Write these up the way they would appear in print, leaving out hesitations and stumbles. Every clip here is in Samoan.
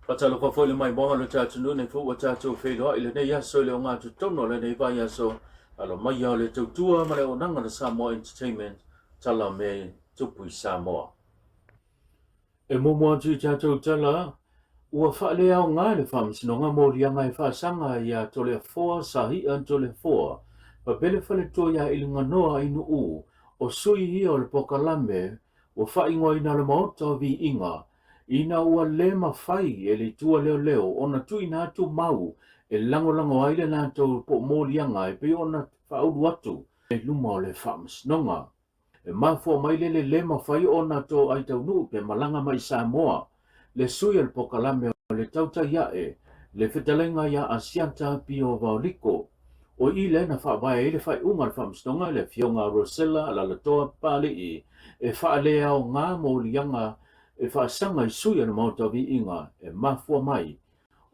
Faatalofa foi le maimoaga o le tatou nei foi ua tatou feiloai i lenei aso i le ogatotonu o lenei vaiaso alo mai o le tautua ma le auaunaga a le Samoa Entertainment tala o mea e tupu i Samoa. E muamua atu i tatou tala, ua faaleaoga le Faamasinoga moliaga e faasaga iā Toleafoa Sahi'a Toleafoa Papele Faletua iā Iliganoa i Nu'u o sui ia o le polokalame ua faaigoaina le Maota o Viiga ina ua le mafai e le Itu a Leoleo ona tuuina atu mau e lagolago ai le latou poomoliaga e pei ona faaulu atu i luma o le Faamasinoga. E mafua mai le le le mafai ona toai taunuu pe malaga mai i Samoa le sui o le polokalame o le tautai ae le fetalaiga iā Asiata Pio Vaoliko. O i lea na faavae ai le faaiuga a le Faamasinoga i le Afioga Rosella Alaalatoa Papalii e faaleaoga moliaga e faasaga i sui o le Maota o Viiga e mafua mai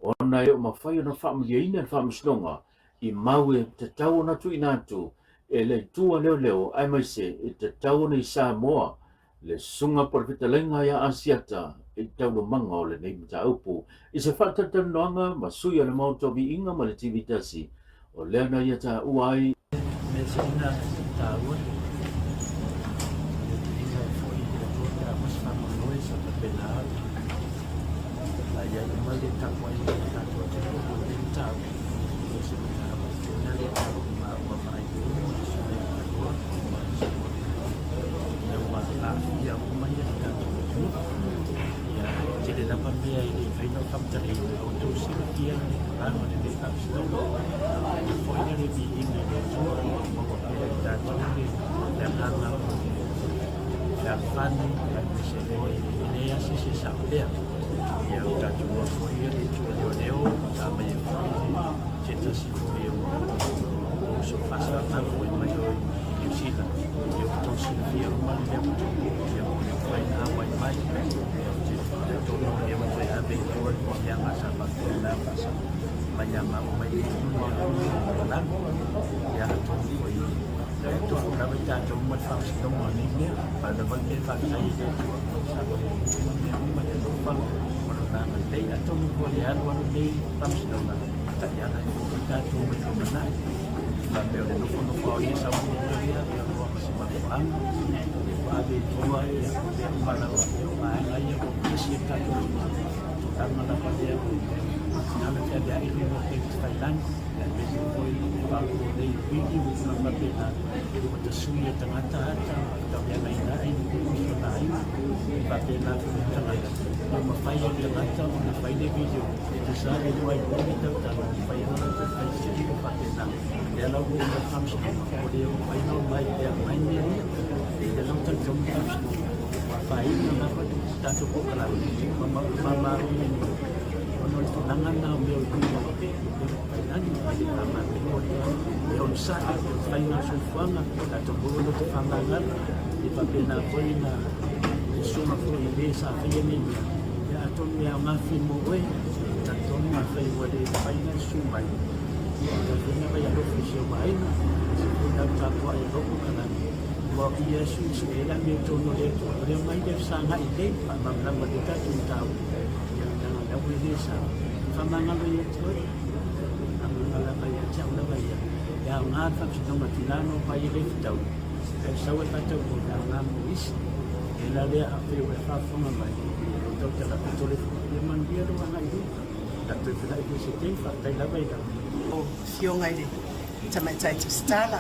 ona e le o mafai ona faamalieina le Faamasinoga i mau e tatau ona tuuina atu e le Itu a Leoleo aemaise e tatau ona i Samoa le Susuga po o le Fetalaiga ia Asiata i taualumaga o lenei mataupu. I se faatalatalanoaga ma sui o le Maota o Viiga ma le TV Tasi, o lea na ia taua ai. Mea sili na taua, le viiga e foi i le Atua pe a uma se faamoemoe sa faapena ona i ai uma le tapuaiga a le tatou atunuu i lenei mataupu. O se mataupu tele lea ma ua vaai uma le susuga i le Atua ma le susuga ina ua aafia uma le tatou atunuu. Ia, e tele lava mea e le mafai ona faamatalaina, a ua outou silafia le tulaga o lenei faamasinoga. E foi le viiga i le Atua ua maua pea e tatou le agaga o le fealofani aemaise foi e leai lava se isi e sao pea. Ia, ua tatou iloa foi le itu o leoleo sa aumai ai foi se tasi foi o uso faasaga foi mai o Niu Sila. Ia ua outou silafia uma le mea ua tupu, ia ua le mafai ona auai mai. Ia ou te talitonu o lea ua toe ave i tua le moliaga sa faapena faasaga mai ia maua mai i luga o lalo. Ia atonu foi e tofu lava i tatou ma le faamasinoga o nei mea. Pau lava le mea faafetai i le Atua sa uma mea uma i le alofa ma lona agalelei. Atonu foi e alu alu nei faamasinoga taiala ai foi tatou mai lumanai. Faapea o le nofonofo lava o ia sau ia ia loa ma se mafuaaga ua ave i tua ia mea uma lava o vaega ia ua pisi e tatou tulaga lava lea o le feaveai i luga o upega tafailagi aemaise foi le faaopoopo nei o wiki ma tulaga faapena ua tasui e tagata ata tauleagaina ai le aiga e faapena foi le tagata ua mafai e le tagata ona fai le video e tusa ai le ai le tautala mafai ona latou fai se video faapena lea la ua uma le faamasinoga ua le mafai ona omai e aumai mea ia lea la ua talitonu le faamasinoga ua afaina lava le tatou polokalame ma mamalu ona o le tulaga lena o mea o i luga o tailagi ma le faamagalo e onosai e faiga o le soifuaga tatou maua loto faamagalo e faapena foi na susuga foi i le sa faia nei mea ia atonu e aoga foi mo oe talitonu afai ua le mafai ona susu mai ia talitonu vai alofa i si ou aiga se foi lau tapuai e lou kalani ua o Iesu i sue la mea tonu o le Atua o lea mai le fesagai nei faamalamalama le tatou mataupu ia leaga lea ua le sao faamagalo ia te oe agaga lava ia te au lava ia e aoga le faamasinoga tina no vai e le fetau ae sau e faatau e aoga mo isi e la lea afai ua e faafofoga mai o tautala tole ia manuia lou agai i luma tatou felai foi se taimi faafetai lava i lau Afioga i le Tamaitai Tusitala.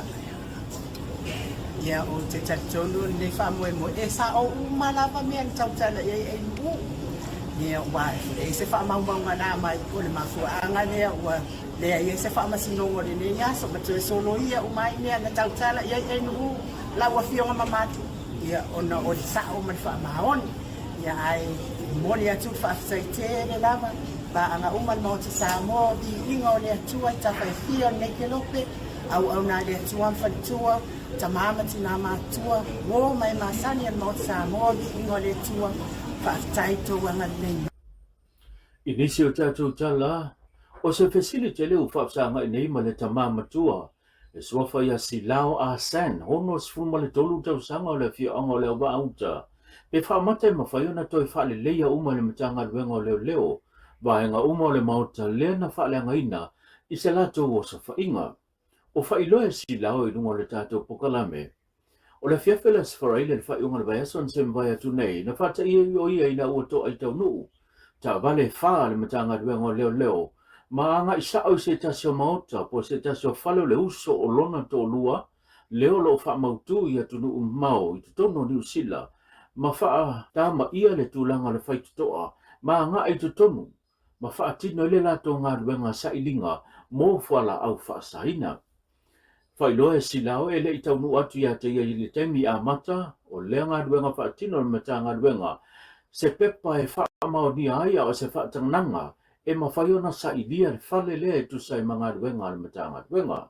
Ia, ou te talitonu o lenei faamoemoe, e sao uma lava mea na tautala i ai Ainu'u. Ia, aua e leai se faamaumauga na aumai, o le mafuaaga lea ua leai ai se faamasinoga o lenei aso, ma toe soloia uma ai mea na tautala i ai Ainu'u, lau Afioga mamalu, ia, ona o le sao ma le faamaoni. Ia, ae momoli atu le faafetai tele lava, paaga uma le Maota Samoa, viiga o le Atua i tafa e fia o lenei kelope, Auauna a le Atua ma faletua, tama ma tina matutua, uo ma e masani a le Maota Samoa, viiga o le Atua, faafetai tou agalelei mai. I nisi o tatou tala, o se fesili tele ua faafesagai nei ma le tama matua, e suafa ia Silao Ah San, 63 tausaga o le afioaga o Leauvaa Uta, pe faamata e mafai ona toe faaleleia uma e le Matagaluega o Leoleo. vaega uma o le Maota lea na faaleagaina i se latou osofaiga. O faailoa e silao i luga o le tatou pokalame. O le afiafi o le Aso Faraile i le faaiuga o le vaiaso na se mavae atu nei, na faataia ai o ia ina ua toai taunuu taavale e fa a le Matagaluega o Leoleo ma agai sao i se tasi o maota po o se tasi o fale o le uso o lona toalua lea o lo o faamautu i atunuu mamao i totonu o Niu Sila ma faatamaia le tulaga o le faitotoa ma agai i totonu ma faatino ai le latou galuega sailiga mo fualaau faasaina. Faailoa e Silao e le i taunuu atu ia te ia i le taimi amata o lea galuega faatino a le Matagaluega se pepa e faamaonia ai a o se faataganaga e mafai ona sailia le fale lea e tusa ai ma galuega a le Matagaluega.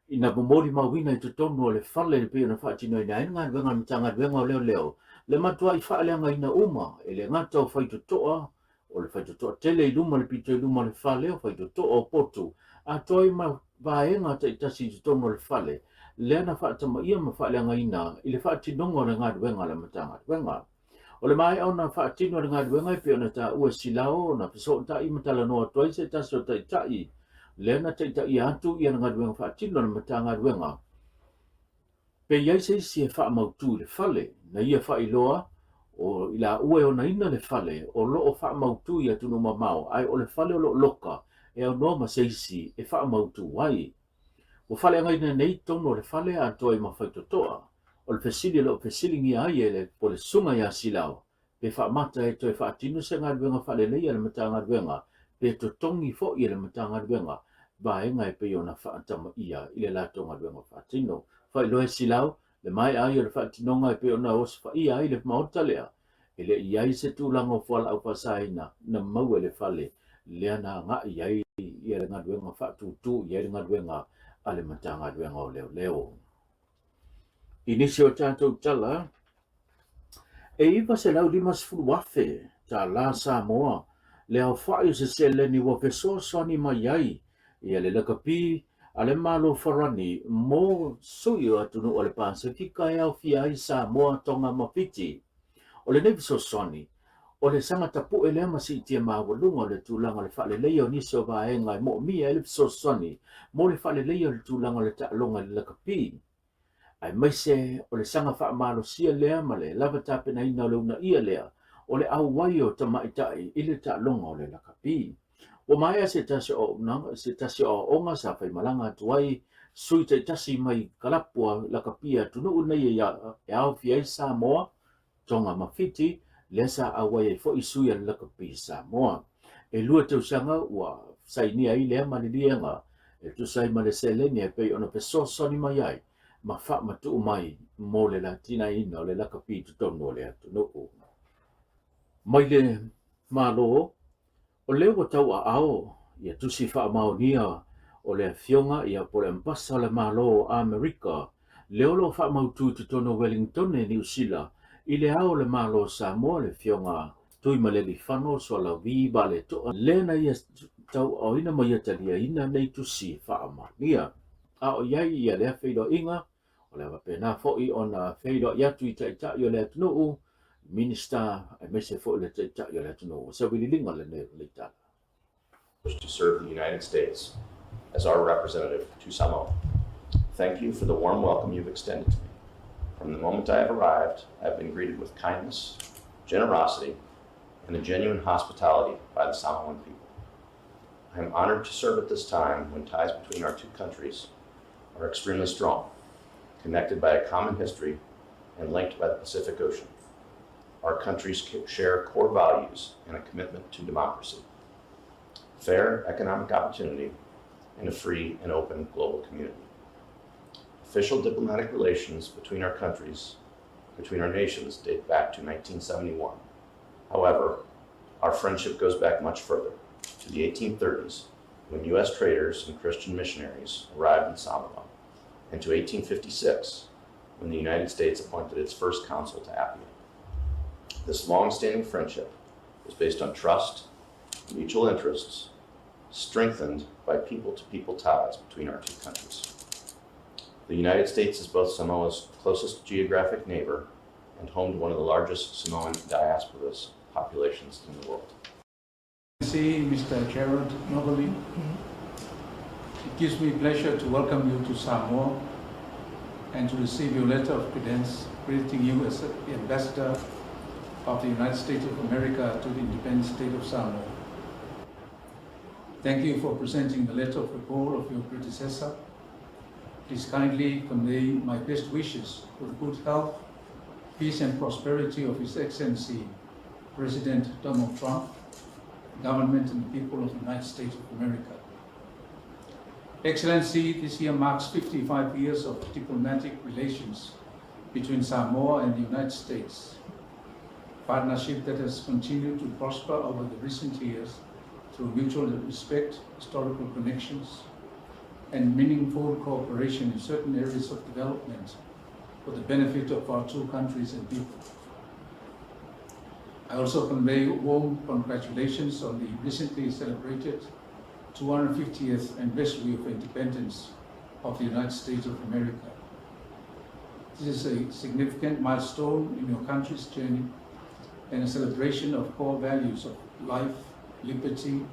Ina molimauina i totonu o le fale e pei ona faatinoina ai le galuega a le Matagaluega o Leoleo, le matuai faaleagaina uma e le gata o faitotoa, o le faitotoa tele i luma le pito i luma o le fale, o faitotoa o potu, atoa ai ma vaega taitasi i totonu o le fale, lea na faatamaia ma faaleagaina i le faatinoga o le galuega a le Matagaluega. O le maea ona faatino le galuega e pei ona taua e Silao na fesootai ma talanoa atu ai se tasi o taitai lea na taitaia atu ia le galuega faatino a le Matagaluega. Pe i ai se isi e faamautu i le fale, na ia faailoa o i laua e onaina le fale o lo o faamautu i atunuu mamao ae o le fale o lo o loka e aunoa ma se isi e faamautu ai. Ua faaleagaina nei totonu o le fale atoa ai ma faitotoa. O le fesili o lo o fesiligia ai e le po le Susuga ia Silao, pe faamata e toe faatino se galuega faalelei a le Matagaluega, pe totogi foi e le Matagaluega vaega e pei ona faatamaia i le latou galuega faatino. Faailoa e Silao le maea ai o le faatinoga e pei ona osofaia ai le Maota lea, e le i ai se tulaga o fualaau faasaina na maua i le fale lea na agai ai ia le galuega faatūtū i ai le galuega a le Matagaluega o Leoleo. I nisi o tatou tala, e $950,000 tālā Samoa le aofai o se seleni ua fesoasoani mai ai ia le lakapi a le Malo Farani mo sui o atunuu o le Pasefika e aofia ai Samoa, Tonga ma Fiti. O lenei fesoasoani, o le saga tapue lea ma siitia maualuga o le tulaga o le faaleleia o nisi o vaega e moomia ai le fesoasoani mo le faaleleia o le tulaga o le taaloga i le lakapi, aemaise o le saga faamalosia lea ma le lava tapenaina o le uunaia lea o le auai o tamaitai i le taaloga o le lakapi. Ua maea se tasi o se tasi o aoaoga sa faimalaga atu ai sui taitasi mai kalapu a lakapi a atunuu nei e aofia ai Samoa, Tonga ma Fiti, lea sa auai ai foi sui a le lakapi Samoa. E lua tausaga ua sainia ai lea maliliega e tusa ai ma le seleni e pei ona fesoasoani mai ai ma faamatuu mai mo le atinaeina o le lakapi i totonu o le atunuu. Mai le Malo, O lea ua tauaao ia tusi faamaonia o le Afioga ia po o le Ambasa o le Malo o Amerika lea o lo o faamautu i totonu o Welingtone, Niu Sila, i le Ao o le Malo o Samoa le Afioga Tuimalealiifano Sualauvi Valetoa lea na ia tauaaoina ma ia taliaina nei tusi faamaonia. A o i ai ia lea feiloaiga, O le a faapena foi ona feiloai atu i Taitai o le atunuu, Minista aemaise foi le Taitai o le atunuu. O se auiliiliga lenei o lenei tala. To serve the United States as our representative to Samoa. Thank you for the warm welcome you've extended to me. From the moment I have arrived, I have been greeted with kindness, generosity, and a genuine hospitality by the Samoan people. I am honored to serve at this time when ties between our two countries are extremely strong, connected by a common history and linked by the Pacific Ocean. Our countries share core values and a commitment to democracy, fair economic opportunity, and a free and open global community. Official diplomatic relations between our countries, between our nations, date back to 1971. However, our friendship goes back much further, to the 1830s, when U.S. traders and Christian missionaries arrived in Samoa, and to 1856, when the United States appointed its first consul to Apia. This long-standing friendship is based on trust, mutual interests, strengthened by people-to-people ties between our two countries. The United States is both Samoa's closest geographic neighbor and home to one of the largest Samoan diasporas populations in the world. Excellency Mr. Gerard Novelli, it gives me pleasure to welcome you to Samoa and to receive your letter of credence greeting you as the Ambassador of the United States of America to the independent state of Samoa. Thank you for presenting the letter of recall of your predecessor. Please kindly convey my best wishes for the good health, peace and prosperity of His Excellency President Donald Trump, government and the people of the United States of America. Excellency, this year marks 55 years of diplomatic relations between Samoa and the United States, partnership that has continued to prosper over the recent years through mutual respect, historical connections, and meaningful cooperation in certain areas of development for the benefit of our two countries and people. I also convey warm congratulations on the recently celebrated 250th anniversary of independence of the United States of America. This is a significant milestone in your country's journey and a celebration of core values of life, liberty,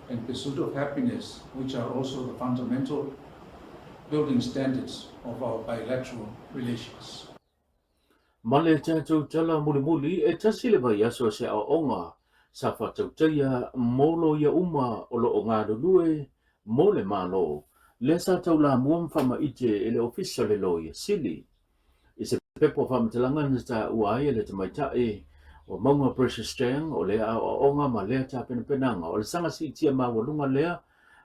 and pursuit of happiness, which are also the fundamental building standards of our bilateral relations. Ma le tatou tala mulimuli, e tasi le vaiaso o se aoaoga sa faatautaia mo loia uma o lo o galulue mo le Malo, lea sa taulamua ma faamaite e le Ofisa o le Loia Sili. I se pepa o faamatalaga na taua ai e le tamaitai o Mauga Precious Chang o lea aoaoga ma lea tapenapenaga o le saga siitia maualuga lea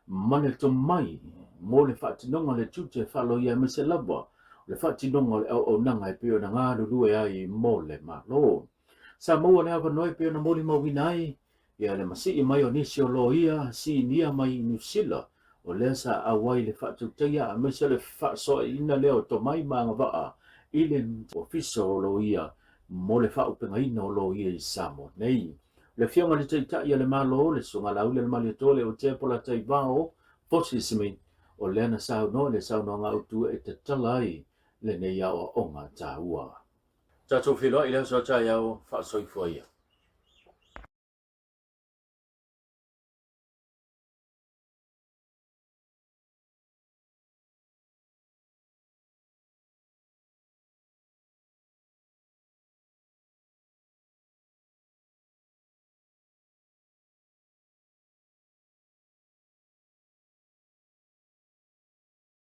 ma le tomai mo le faatinoga o le tiute faaloia aemaise lava o le faatinoga o le auaunaga e pei ona galulue ai mo le Malo. Sa maua le avanoa e pei ona molimauina ai ia le masii mai o nisi o loia sinia mai i Niu Sila, o lea sa auai i le faatautaia aemaise o le fefaasoaina lea o tomai ma agavaa i le Ofisa o Loia mo le faaupegaina o loia i Samoa nei. Le Afioga i le Taitai o le Malo, le Susuga Laauli Alemalietoa Leotea Polataivao Fosi Smith, o lea na saunoa i le saunoaga autu e tatala ai lenei aoaoga taua. Tatou feiloai i le aso a taeao, faasoifua ia.